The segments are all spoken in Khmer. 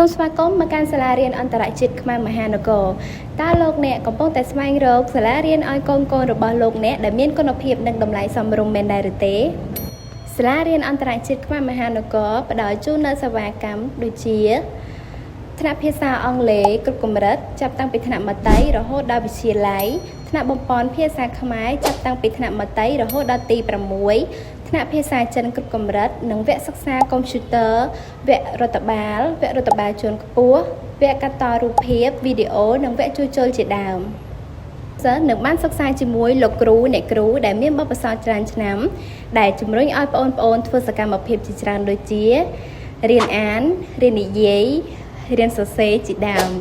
មស្វាគមន៍មកកាន់សាលារៀនអន្តរជាតិខ្មែរមហានគរតើលោកអ្នកកំពុងតែស្វែងរកសាលារៀនឲ្យកូនៗរបស់លោកអ្នកដែលមានគុណភាពនិងតម្លៃសមរម្យមែនដែរឬទេសាលារៀនអន្តរជាតិខ្មែរមហានគរផ្ដល់ជូននូវសេវាកម្មដូចជាថ្នាក់ភាសាអង់គ្លេសគ្រប់កម្រិតចាប់តាំងពីថ្នាក់មត្តេយ្យរហូតដល់វិទ្យាល័យថ្នាក់បំប៉នភាសាខ្មែរចាប់តាំងពីថ្នាក់មត្តេយ្យរហូតដល់ទី6ថ្នាក់ភាសាចិនគ្រប់កម្រិតនិងវគ្គសិក្សាកុំព្យូទ័រវគ្គរដ្ឋបាលវគ្គរដ្ឋបាលជាន់ខ្ពស់វគ្គកាត់តរូបភាពវីដេអូនិងវគ្គជួសជុលជាដើមសិស្សនឹងបានសិក្សាជាមួយលោកគ្រូអ្នកគ្រូដែលមានបទពិសោធន៍ច្រើនឆ្នាំដែលជំរុញឲ្យប្អូនៗធ្វើសកម្មភាពជាច្រើនដូចជារៀនអានរៀននិយាយរៀនសរសេរជាដើម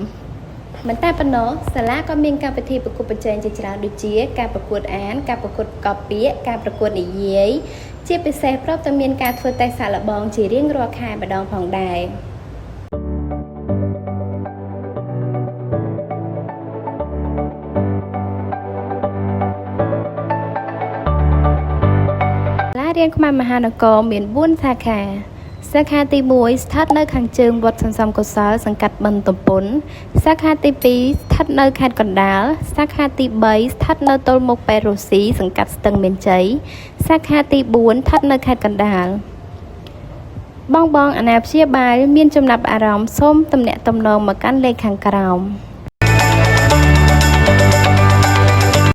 មិនតែប៉ុណ្ណោះសាលាក៏មានកម្មវិធីប្រកួតប្រជែងជាច្រើនដូចជាការប្រកួតអានការប្រកួតប្រកបពាក្យការប្រកួតនិយាយជាពិសេសព្រមទាំងមានការធ្វើតេស្តសាកល្បងជារៀងរាល់ខែម្ដងផងដែរសាលារៀនខ្មែរមហានគរមាន4សាខាសាខាទី1ស្ថិតនៅខាងជើងវត្តសន្សំកុសលសង្កាត់បឹងទំពុនសាខាទី2ស្ថិតនៅខេត្តកណ្ដាលសាខាទី3ស្ថិតនៅទល់មុខប៉េរុស៊ីសង្កាត់ស្ទឹងមានជ័យសាខាទី4ស្ថិតនៅខេត្តកណ្ដាលបងបងអាណាព្យាបាលមានចំណាប់អារម្មណ៍សូមទំនាក់ទំនងមកកាន់លេខខាងក្រោម។